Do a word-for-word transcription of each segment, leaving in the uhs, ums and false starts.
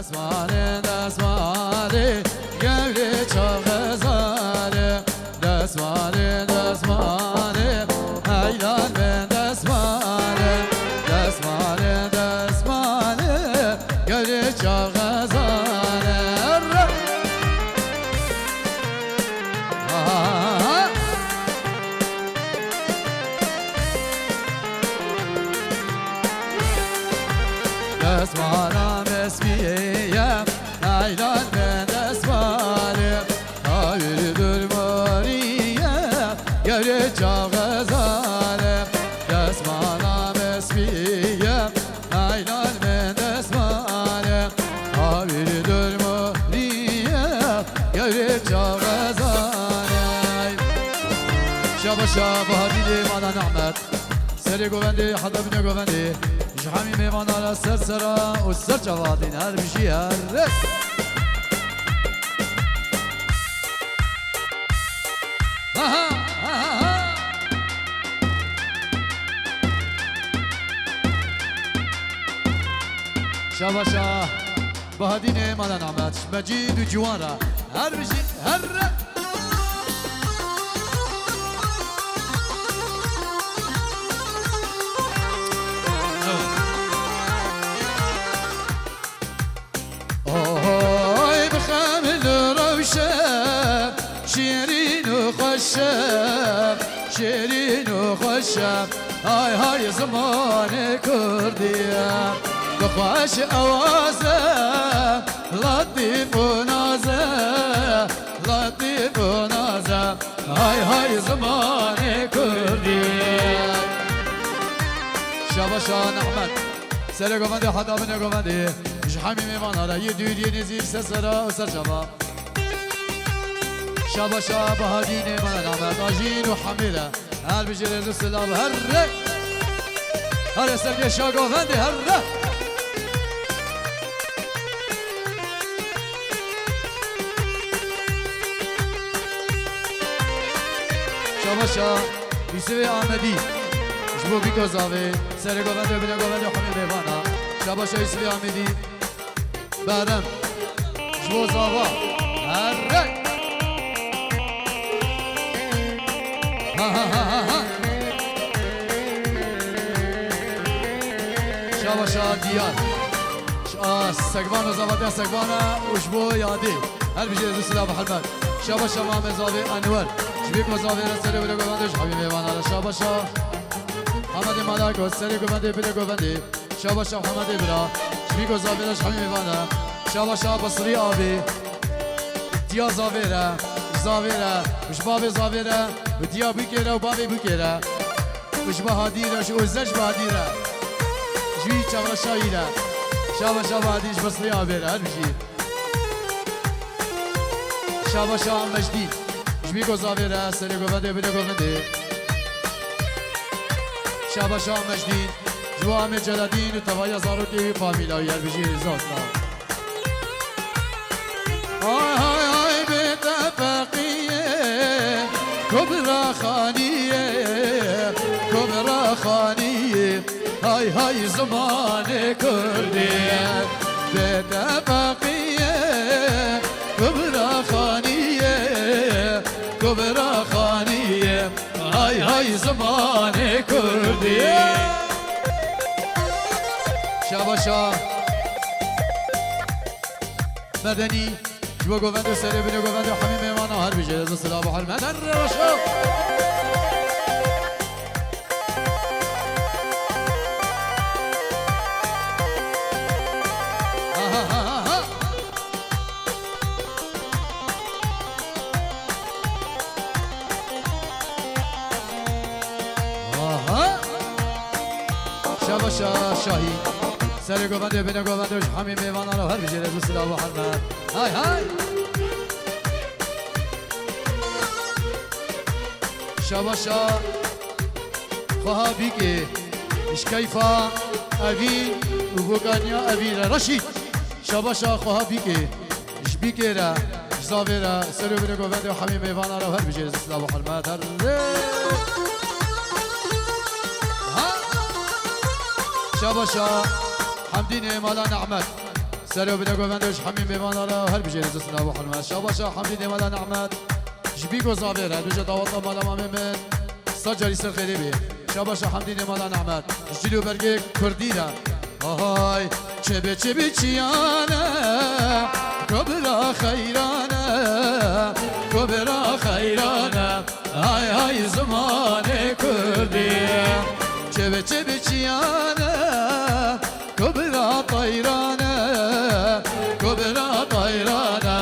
Desmalê, desmalê, gewrê çaxezarê. Desmalê, desmalê, heylan be desmalê. Desmalê, desmalê, gewrê çaxezarê. Aha. Desmala mesmiye, eylan be desmale, hayır durmariye, gere çağızale. Desmala mesmiye, eylan be desmale, hayır durmariye, gere çağızale. Şaba şaba hadî de mana nehmet. Serê govendê, heta binê govendê. Ji hemî mêvana re ser sera û ser çava hatîn. Her bijî, her res. Ha, ha, ha, ha, ha. Şabaşa. Bahadînê mala nehmet. Mecîd û ciwan re. Her bijî, her re. Oy, bi xemil û rewşe, şîrîn û xweş e, şîrîn û xweş e. Hay hay zimanê kurdî ye, bi xweş ewaz e, letîf û naz e. Letîf û naze, hay hay zimanê kurdî. Şabaşa Nehmet. Serê govendê heta binê govendê. Ji hemî mêvana re, yê dûr, yê nêzîk, ser sera û ser çava. Şabaşa Bahadînê me Nehmet, Ajîn û Hemî re. Her bijî rêz û silav, her re. Her sergê şa govendê, her re. Şabaşa Yusufê Amedî. Ji bo bîko zavê, serê govendê, binê govendê, hemî mêvana. Şabaşa Yusufê Amedî. Berem. Ji bo zava. Herre. Ha, ha, ha, ha, ha. Şabaşa Diyar. Ş-, a, Segvan û zavatiya Segvana û ji bo yadê. Her bijî ez û silav û hurmet. Şabaşa Mame Zavê Enwer. Ji bîko zavê re serê bire govendê ji hemî mêvana re. Şabaşa Hemedê Malako, serê govendê bire govendê. Şabaşa Hemedê bira. Ji bîko zavê re ji hemî mêvana. Şabaşa Basrî abê. Diya zavê re, ji zavê re, ji bavê zavê re, û diya bûkê re û bavê bûkê re. Û ji ba hadî re, ji û ze ji ba hadî re. Ji wî çavreşayî re. Şabaşa ba hadî ji Basrî abê re, her bijî. Şabaşa Mejdî. Ji bîko zavê re, serê govendê, binê govendê. Şabaşa Mejdî. Ji bo Amê Celadîn û tevaya zarokê wî, famîla wî, her bijî rêza û silav. Hay hay hay bê te feqiyê, Kubra Xaniyê, Kubra Xaniyê. Hay hay zimanê kurdî, bê te feqiyê, Kubra Xaniyê, Kubra Xaniyê. Hay hay zimanê kurdî. Şabaşa Medenî. Ji bo govendê serê binê govendê hemî mêvana her bijê rêz û silav û hurmet. Her reşo. Ha, ha, ha, ha, ha. Aha. Şabaşa Şahî. Serê govendê, binê govendê, ji hemî mêvana re her bijê rêz û silav û hurmet. Hay hay. Şabaşa Xweha Bîkê. Ji keyfa Evîn û bokaniya Evîn re. Reşîd. Şabaşa Xweha Bîkê. Ji Bîkê re, ji zavê re, serê binê govendê û hemî mêvana re û her bijê rêz û silav û hurmet. Her re. Ha. Şabaşa Hemdînê mala Nehmet. Serê bide govende ji hemî mêvana re her bijê rêz û silav û hurmet. Şabaşa Hemdî Nêmala Nehmet. Ji Bîgo Zavê re, duje daweta mala mamê min. Sed carî ser xêrê bê. Şabaşa Hemdî Nêmala Nehmet. Ji Cil û Bergê Kurdî re. Ahay, çibi çibi çiyane, kubra xeyrane, kubra xeyrane. Hay hay zimanê Kurdî. Çibi çibi çiyane, kubra teyrane, kubra teyrane.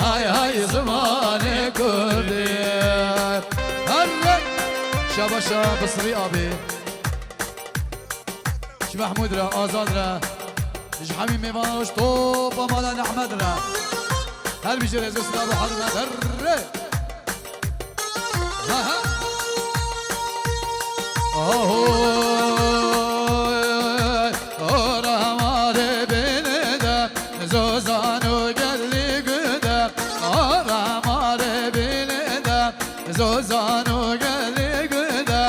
Hay hay zimanê Kurdî. Herre. Şabaşa Bisrî abî. Ji Mehmûd re, Azad re, ji hemî mêvanan roj topa mala Nehmed re. Her bijî rêz û silav û hurmet. Herre. Ha, ha. Ahoy, ora mare bine de, zozano gelli güde, ora mare bine de, zozano gelli güde,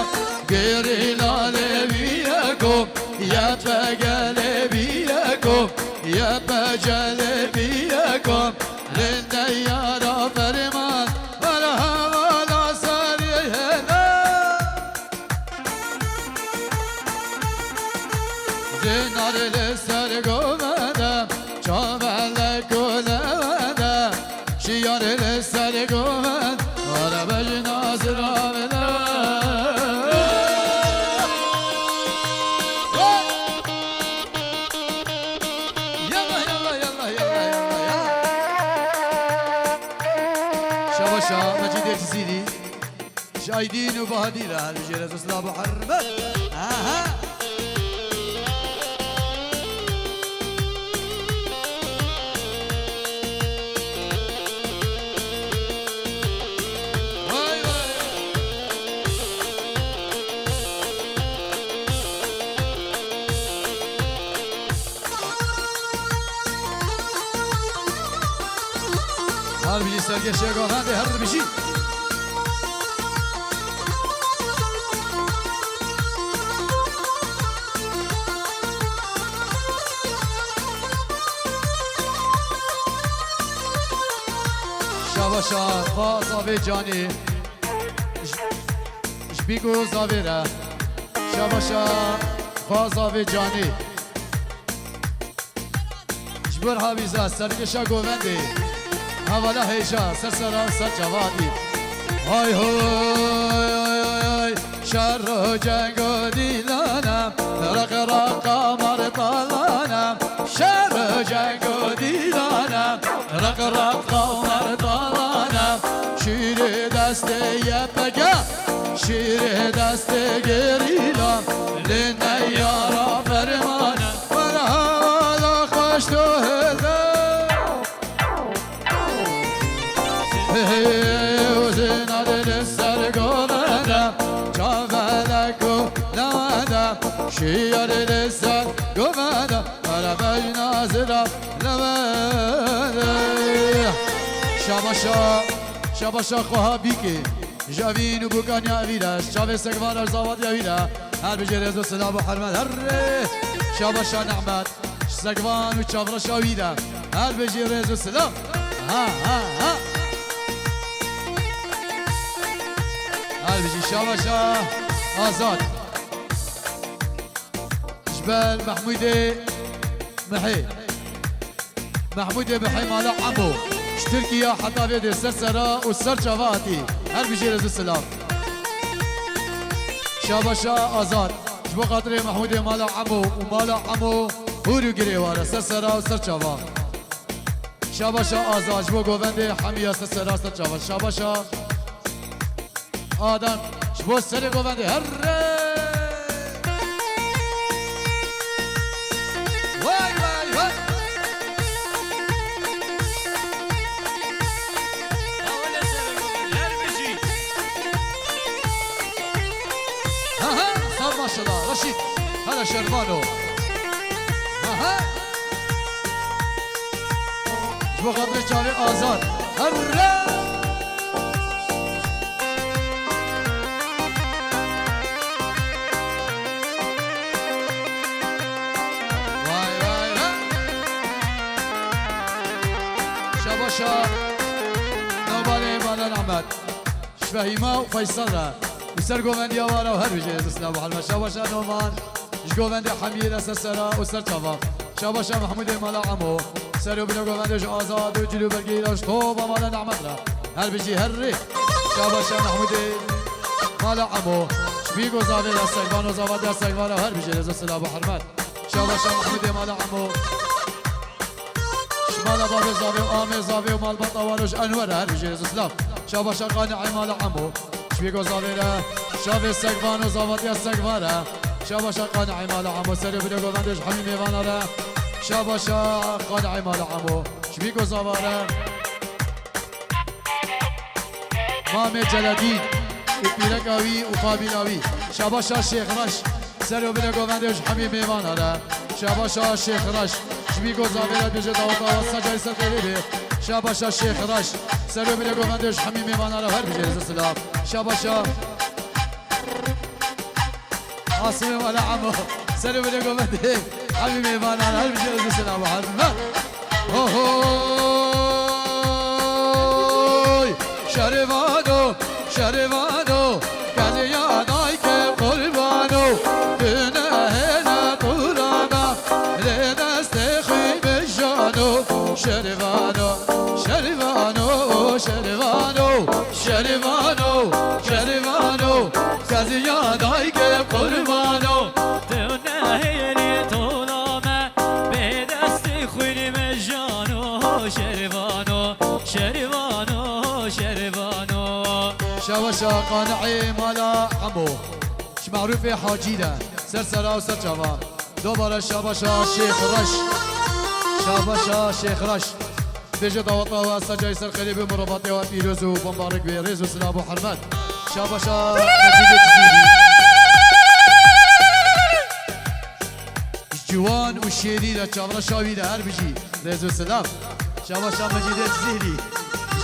gerîla leviyeko, yepe gelebi yeko, yepe celebi yeko. Linde yara ferman, merhaba la serî hene. Zinar li ser govende, çavelek û lewende. Şiyar li ser govend, ara bejna ziravene. Yalla, yalla, yalla, yalla, yalla, yalla. Şabaşa Mecîdê Cizîrî. Ji Aydîn û Bahadî re her bijê rêz û silav û hurmet. Aha. Vay vay. Her bijî sergeşe govendê her bijî. Şabaşa xwe zavê canî. Ji, ji Bîgo Zavê re. Şabaşa xwe zavê canî. Ji bo Havîza, serkeşa govendê. Hevala hêja, ser sera, ser çavatî. Hay hoy, şer û ceng û dîlana, req reqa martalana. Şer û ceng û dîlana, req reqa martalana. Şîrê destê Y P G, şîrê destê gerîla, li neyara fermana. Merhaba xweş tu hilde. Hey, uzina li ser govende, çavelek û lewende, şiyar li ser govende, ara bejna zira lewende. Şabaşa, şabaşa xweha bîkê. Ji evîn û bûkaniya evî re, ji çavê segvan re, ji zavatiya wî re, her bijî rêz û silav û hurmet. Herre! Şabaşa Nehmet, ji segvan û çavreşa wî re, her bijî rêz û silav. Ha, ha, ha. Her bijî şabaşa Azad. Ji ber Mehmûdê Mihê. Mehmûdê Mihê mala Emo. Ji Tirkiye heta vê dê ser sera û ser çava hatî. Her bijî rêz û silav. Şabaşa Azad. Ji bo xatirê Mehmûdê mala Emo û mala Emo hûr û girê ware ser sera û ser çava. Şabaşa Azad ji bo govendê hemiya ser sera ser çava. Şabaşa Adan ji bo serê govendê herre. Vay, vay, vay. Her bijî. Ha, ha, sağ maşallah, Reşîd. Hele şervan o. Ha, ha. Ji bo xatirê çavê Azad. Herre! Vay, vay, vay. Şa Nobanê Mala Nehmet. Ji Fehîma û Feysel re. Û ser govendiya wan re û her bijî rêz û silav û hurmet. Şabaşa Noman. Ji govendê Hemiyê re ser sera û ser çava. Şabaşa Mehmûdê Mala Emo. Ser û bine govendê ji Azad û Cilûbergî re ji toba Mala Nehmet re. Her bijî her rê. Şabaşa Mehmûdê Mala Emo. Ji Bîgo Zavê re Segvan û Zavadiya Segvan re her bijî rêz û silav û hurmet. Şabaşa Mehmûdê Mala Emo. Ji mala bavê Zavê û amê Zavê û malbata wan û ji Enwer re her bijî rêz û silav. Şabaşa Qani'ê Mala Emo. Ji Bîgo Zavê re. Şavê Segvan û Zavadiya Segvan re. Şabaşa Qani'ê Mala Emo. Ser û bine govendê ji hemî mêvana re. Şabaşa Qani'ê Mala Emo. Ji Bîgo Zava re. Mamê Celadîn û pîreka wî û famîla wî. Şabaşa Şêx Reş. Ser û bine govendê ji hemî mêvana re. Şabaşa Şêx Reş. Ji Bîgo Zavê re bêje daweta wan sed carî ser xêrê bê. Şabaşa Şêx Reş. Ser û bine govendê ji hemî mêvana re her bijî rêz û silav. Şabaşa Asimê Mala Emo. Ser û bine govendê hemî mêvana re her bijî rêz û silav û hurmet. Hohoy! Şervano, şervano, kezî ya dayke qurbano, tu nehêle qurana, lê destê xwî bijano. Şervano, şervano, şervano, şervano, şervano, kezî ya dayke qurbano, tu nehêlî tolame, bê destê xwînê me jano. Şervano, şervano, şervano. Şabaşa Qani'ê Mala Emo. Ji Merûfê Hacî de. Ser sera û ser çava. Dubare şabaşa Şêx Reş. Şabaşa Şêx Reş. Bêje daweta we sed carî ser xêrê bê, mirovatiya we pîroz û bimbarik bê. Rêz û silav û hurmet. Şabaşa Mecîdê Cizîrî. Ciwan û şêrî re, çavreşa wî re her bijî rêz û silav. Şabaşa Mecîdê Cizîrî.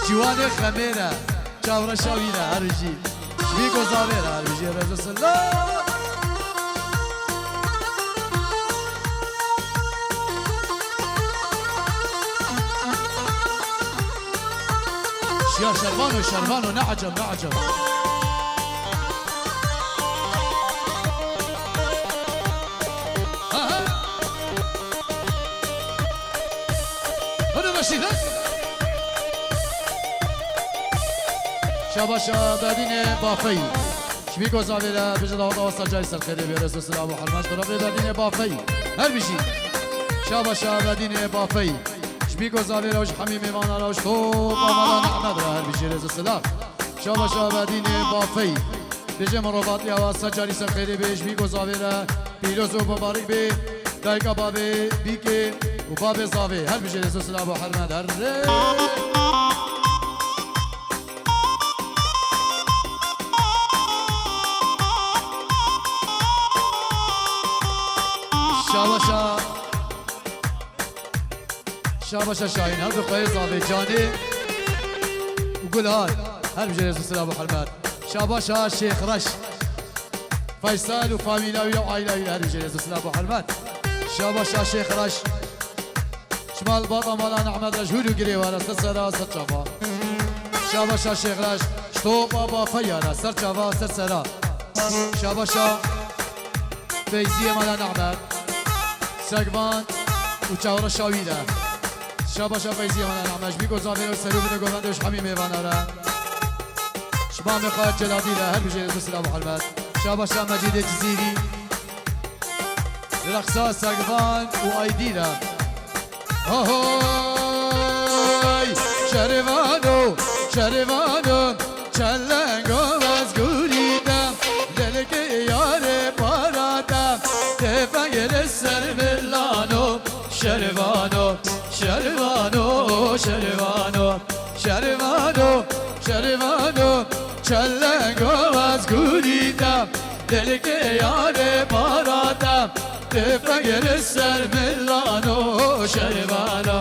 Ciwanê xemê re, çavreşa wî re her bijî. Bîgo Zavê re her bijî rêz û silav. Şiya şervano, şervano, ne ecem, ne ecem. Aha. Hadi Reşîd, he? Şabaşa Bedînê Bafeyî. Ji Bîgo Zavê re bêje daweta we sed carî ser xêrê bê, rêz û silav û hurmet. Birevê Bedînê Bafeyî. Her bijî. Şabaşa Bedînê Bafeyî. Ji Bîgo Zavê re û ji hemî mêvana re û ji topa Mala Nehmed re her bijî rêz û silav. Şabaşa Bedînê Bafeyî. Bêje mirovatiya we sed carî ser xêrê bê, ji Bîgo Zavê re pîroz û bimbarik bê. Dayika bavê Bîkê û bavê Zavê. Her bijî rêz û silav û hurmet. Her rê. Şabaşa. Şabaşa Şahîn, her du xweyê Zavê Canê û Gulhar. Her bijî rêz û silav û hurmet. Şabaşa Şêx Reş. Feysel û famîla wî re û aîla wî re her bijî rêz û silav û hurmet. Şabaşa Şêx Reş. Ji malbata Mala Nehmed re ji hûr û girê we re ser sera ser çava. Şabaşa Şêx Reş. Ji topa Bafeya re ser çava ser sera. Şabaşa Feyziyê Mala Nehmed, Segvan û çavreşa wî re. Şabaşa Feyziyê Mala Nehmed, ji Bîgo Zavê re û ser û binê govendê ji hemî mêvana re. Ji mamê xwe Celadî re her bijî rêz û silav û hurmet. Şabaşa Mecîdê Cizîrî, Reqsa Segvan û Aydî re. Ahoy! Şervano, şervano, çelengo ez gurî te, dilkê yarê para te, têfengê li ser milano. Şervano, şervano, şervano, şervano, şervano, çelengo ez gurî te, dilkê yarê para te, têfengê li ser milano. Şervano,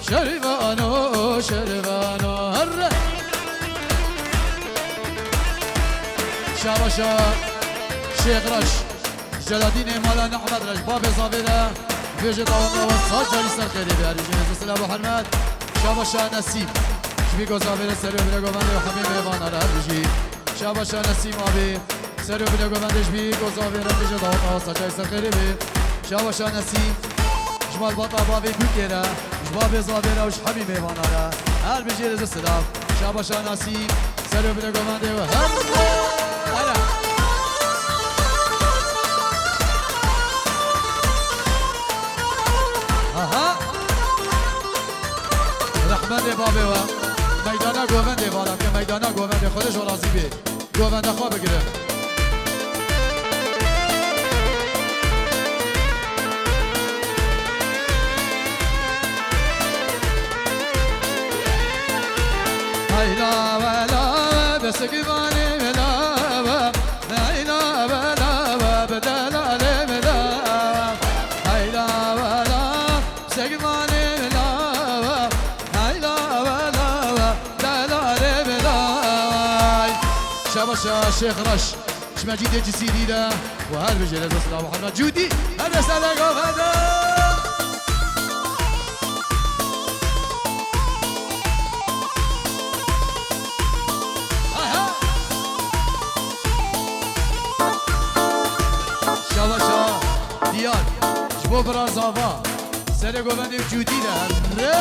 şervano, şervano. Herre! Şabaşa Şêx Reş. Celadînê Mala Nehmed Reş. Bavê Zavê re bêje daweta we sed carî ser xêrê bê. Her bijî rêz û silav û hurmet. Şabaşa Nesîm. Ji bî ku zavêre serê bile govendê û hemî mêvana re her bijî. Şabaşa Nesîm abî. Serê bile govendê ji bî ku zavêre tije dawet awa sacayê ser xêrê bê. Şabaşa Nesîm. Ji malbata bavê bûkê re. Ji bavê zavêre û ji hemî mêvana re. Her bijî rêz û silav. Şabaşa Nesîm. Serê bile govendê û her. Here. Aha. Rehmetê bavê we. Meydana govendê bala ke meydana govendê. Xwedê ji we razî bê. Govenda xwe bigirin. Heyla wela be sigvanê wela be. Heyla wela be bi delalê wela be. Heyla wela be sigvanê wela be. Heyla wela be delalê wela be. Şabaşa Şêx Reş. Ji Mecîdê Cisîrî re û her bijê rêz û silav Muhammed Cûdî. Her rêsele govende. Aha. Şabaşa Diyar. Ji bo bira zava. Serê govendê Cûdî de herre.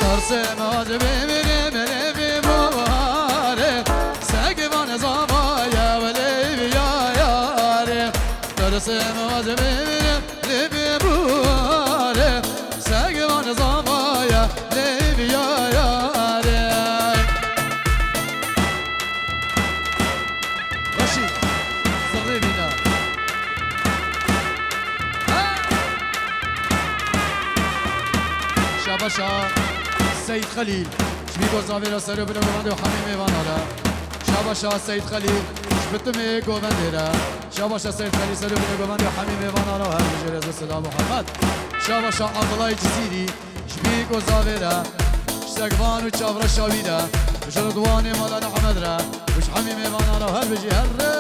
Tersê me ji bê mirê, mirê bê bavare. Seg van zava ye welê viya yare. Tersê me ji bê mirê, mirê bê bavare. Seg van zava ye lê viya yare. Reşîd, zirrê bîne. Ha! Şabaşa Seyîd Xelîl, ji bî ku zavêra serê bile govendê û hemî mêvana re. Şabaşa Seyîd Xelîl, ji bitimê govendê re. Şabaşa Seyîd Xelîl, serê bile govendê û hemî mêvana re û her bijê rêz û silav Muhammed. Şabaşa Abdullah Cisîrî, Ji bî ku zavêre, ji Segvan û çavreşa wî re, ji Ridwanê mala Nehmed re, û ji hemî mêvana re her bijî herre.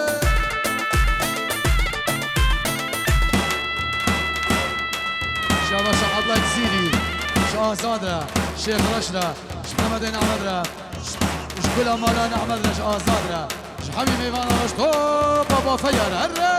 Şabaşa Abla Cizîrî, ji Azad re, Şêx Reş re, ji Mehmedê Nehmed re, ji, ji Gula mala Nehmed re, ji Azad re. Ji hemî mêvana re ji topa bafeya re herre.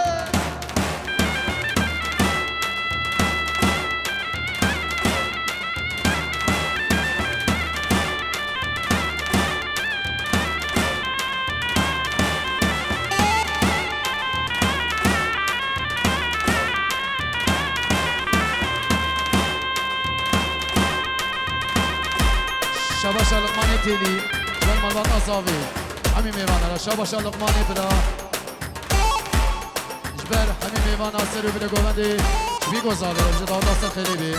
Şabaşa Liqmanê Têlî, ji ber malbata Zavê. Hemî mêvana re şabaşa Liqmanê bira. Ji ber hemî mêvana ser û bile govendê ji bî ku zavê re ji daweta ser xêrê bê.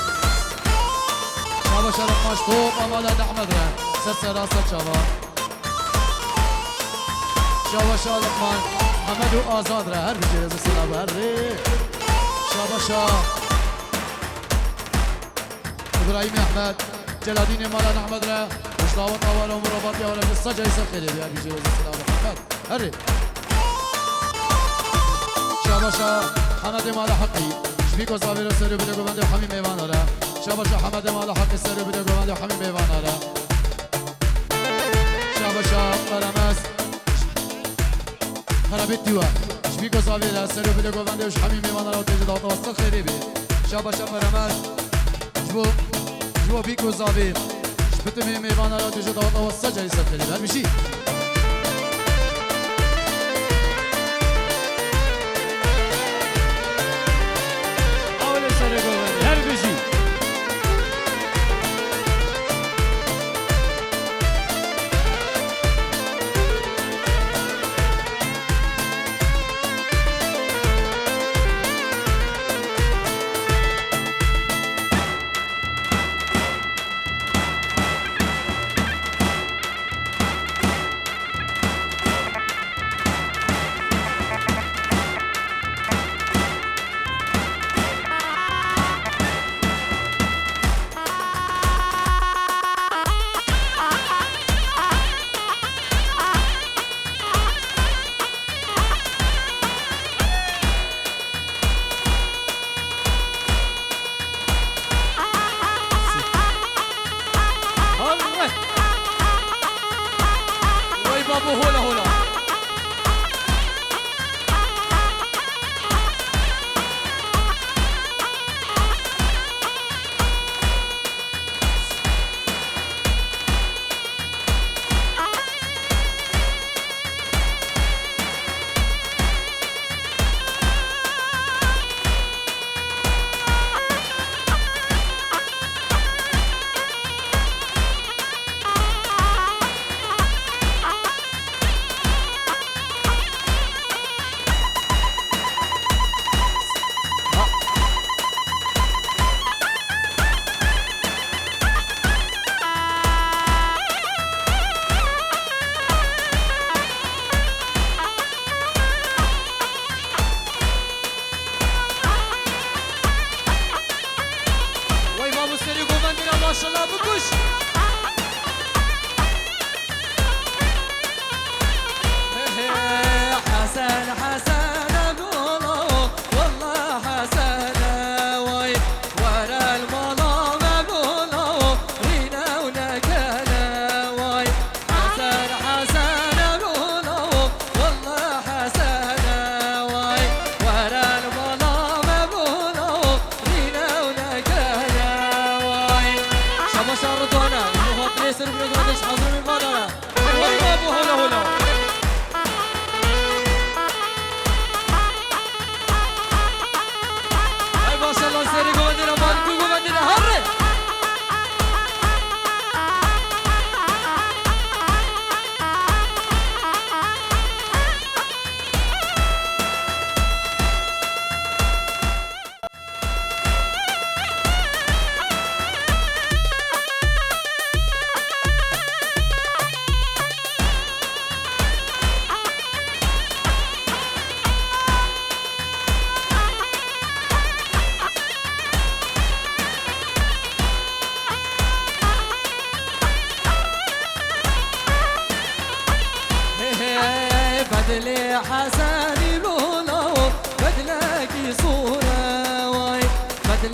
Şabaşa Liqman ji top amala Nehmed re. Ser sera ser çava. Şabaşa Liqman, Hemed û Azad re her bijê rêz û silav her rê. Şabaşa Îbrahîmê Ehmed, Celadînê mala Nehmed re, û ji daweta we re û mirobatiya we re ji sacayî ser xêrê bê, her bijê rêz û silav Muhammed. Herê. Şabaşa Hemedê mala Heqî, ji bî ku zavê re ser û bile govendê û hemî mêvana re. Şabaşa Hemedê mala Heqî ser û bile govendê û hemî mêvana re. Şabaşa Qeremez. Xerabêt dîwa. Ji bî ku zavê re ser û bile govendê û ji hemî mêvana re û têjê daweta we ser xêrê bê. Şabaşa Qeremez. Ji bo, ji bo bî ku zavê. Ji bitimê mêvana re û têjê daweta we ser carî ser xêrê bê. Her bijî. Awilê serê govendê. Her bijî.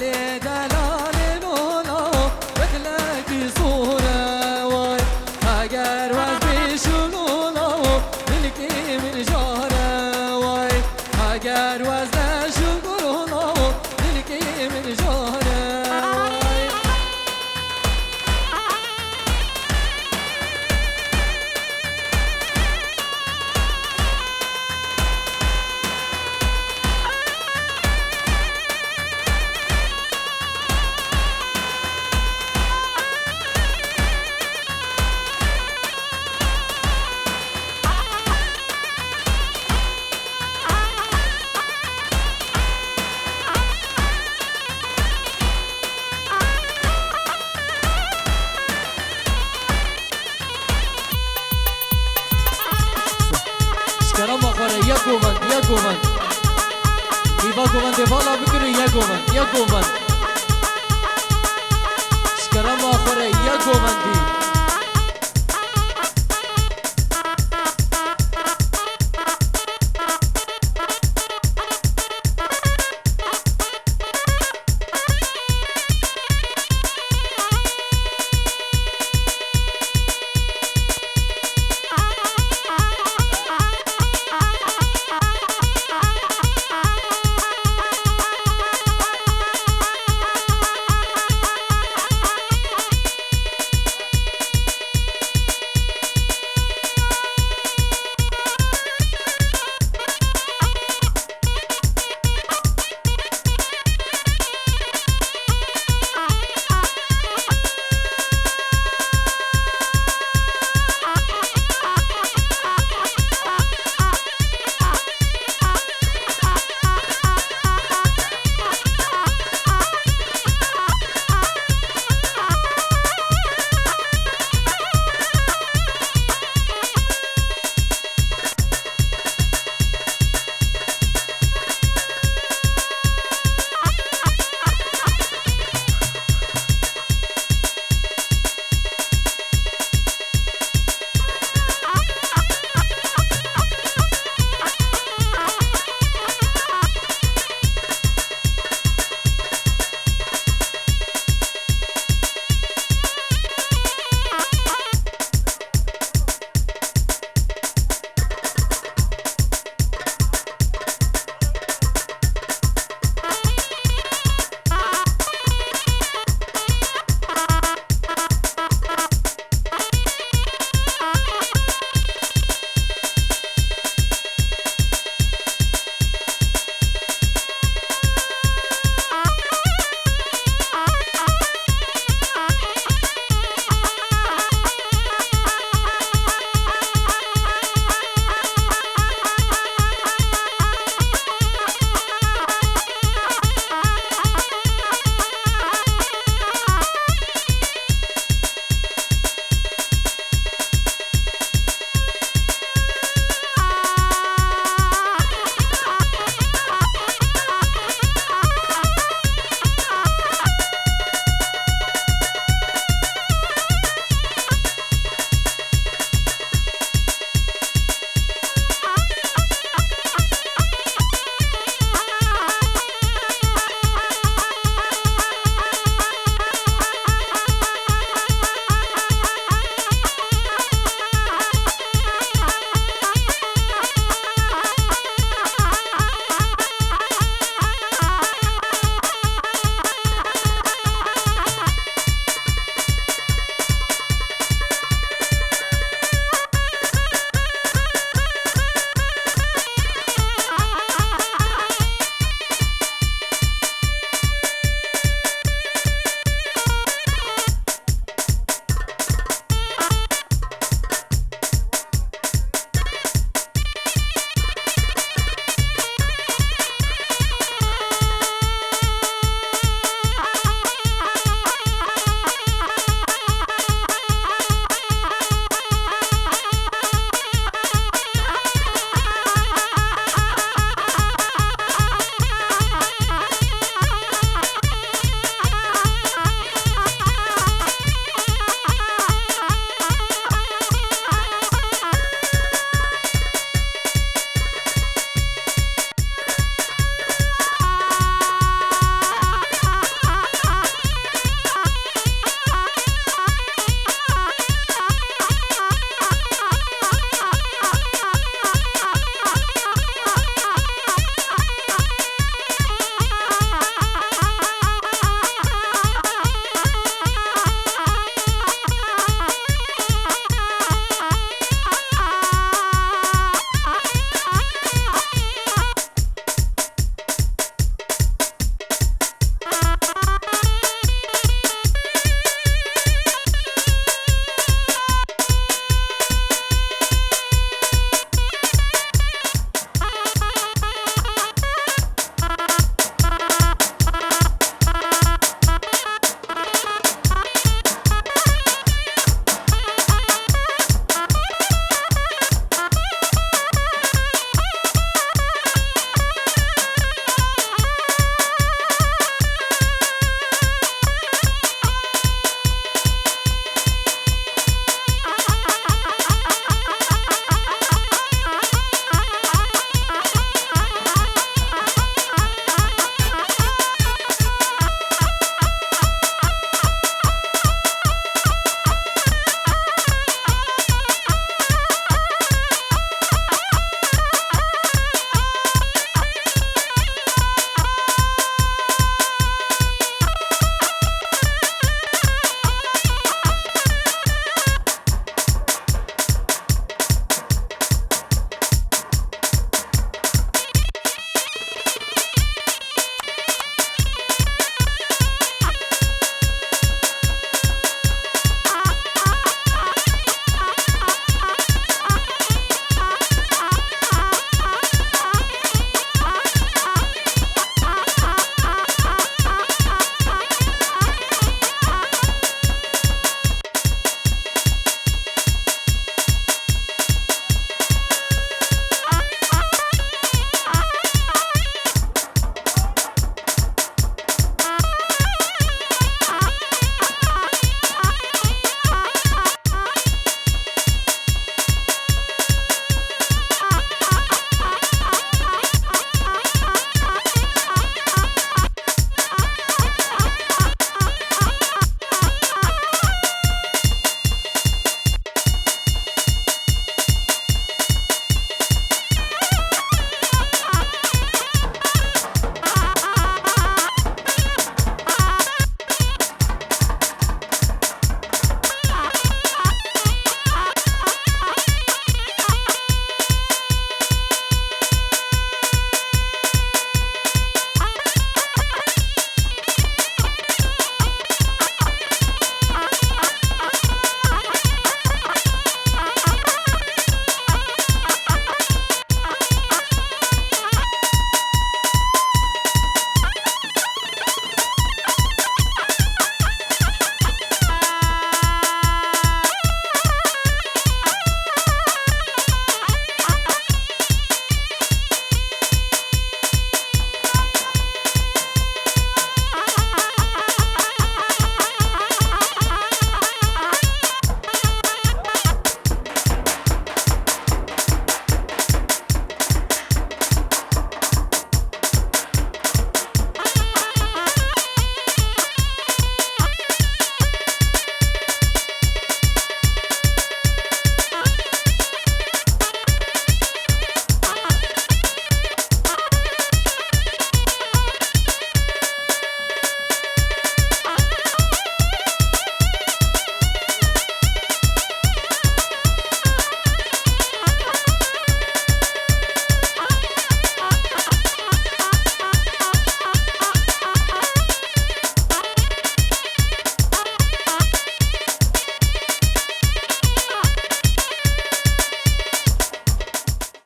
Lê delalê lola o, bixlekî sor e way. Heger wez bê şûl ola o, dilkê min jar e way. Heger wez de şûl ola o, dilkê min jar e way. Ji kerema xwe re yek govend, yek govend. Hîva govendê vala bikin û yek govend, yek govend. Ji kerema xwe re yek govendî.